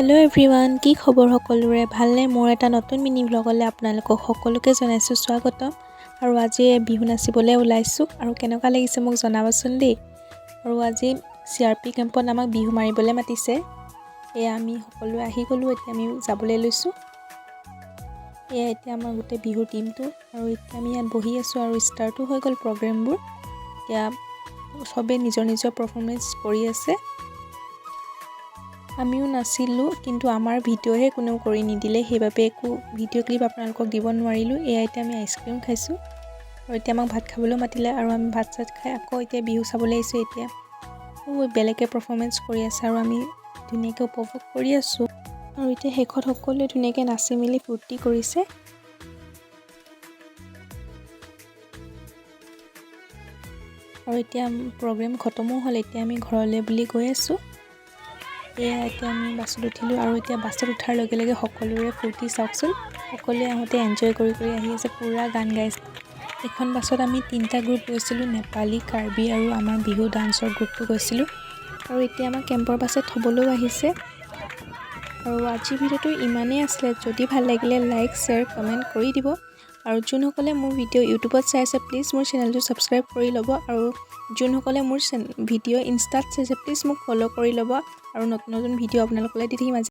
Hello' everyone, কি খবৰ সকলোৰে? ভালনে? মোৰ এটা নতুন মিনি ভ্লগলৈ আপোনালোকক সকলোকে জনাইছোঁ স্বাগতম। আৰু আজি বিহু নাচিবলৈ ওলাইছোঁ আৰু কেনেকুৱা লাগিছে মোক জনাবচোন দেই। আৰু আজি চিআৰপি কেম্পত আমাক বিহু মাৰিবলৈ মাতিছে। এয়া আমি সকলোৱে আহি গ'লোঁ, এতিয়া আমি যাবলৈ লৈছোঁ। এয়া এতিয়া আমাৰ গোটেই বিহুৰ টীমটো আৰু এতিয়া আমি ইয়াত বহি আছোঁ আৰু ষ্টাৰ্টো হৈ গ'ল প্ৰগ্ৰেমবোৰ। এতিয়া চবেই নিজৰ নিজৰ পাৰফৰ্মেঞ্চ কৰি আছে। আমিও নাচিলোঁ, কিন্তু আমাৰ ভিডিঅ'হে কোনেও কৰি নিদিলে, সেইবাবে একো ভিডিঅ' ক্লিপ আপোনালোকক দিব নোৱাৰিলোঁ। এয়া এতিয়া আমি আইচক্ৰীম খাইছোঁ আৰু এতিয়া আমাক ভাত খাবলৈও মাতিলে আৰু আমি ভাত চাত খাই আকৌ এতিয়া বিহু চাবলৈ আহিছোঁ। এতিয়া বেলেগে পাৰফৰ্মেঞ্চ কৰি আছে আৰু আমি ধুনীয়াকৈ উপভোগ কৰি আছোঁ। আৰু এতিয়া শেষত সকলোৱে ধুনীয়াকৈ নাচি মেলি ফূৰ্তি কৰিছে। আৰু এতিয়া প্ৰগ্ৰেম খতমো হ'ল, এতিয়া আমি ঘৰলৈ বুলি গৈ আছোঁ। এয়া এতিয়া আমি বাছত উঠিলোঁ আৰু এতিয়া বাছত উঠাৰ লগে লগে সকলোৰে ফূৰ্তি চাওকচোন। সকলোৱে আহোঁতে এনজয় কৰি কৰি আহি আছে, পূৰা গান গাইছে। এইখন বাছত আমি তিনিটা গ্ৰুপ গৈছিলোঁ, নেপালী, কাৰ্বি আৰু আমাৰ বিহু ডান্সৰ গ্ৰুপটো গৈছিলোঁ। আৰু এতিয়া আমাক কেম্পৰ বাছে থ'বলৈও আহিছে। আৰু আজিৰ ভিডিঅ'টো ইমানেই আছিলে। যদি ভাল লাগিলে লাইক, শ্বেয়াৰ, কমেণ্ট কৰি দিব। আৰু যোনসকলে মোৰ ভিডিঅ' ইউটিউবত চাই আছে, প্লিজ মোৰ চেনেলটো ছাবস্ক্ৰাইব কৰি ল'ব। আৰু যোনসকলে মোৰ ভিডিঅ' ইনষ্টাত চাইছে, প্লিজ মোক ফ'ল' কৰি ল'ব। আৰু নতুন নতুন ভিডিঅ' আপোনালোকলৈ দি থাকিম আজি।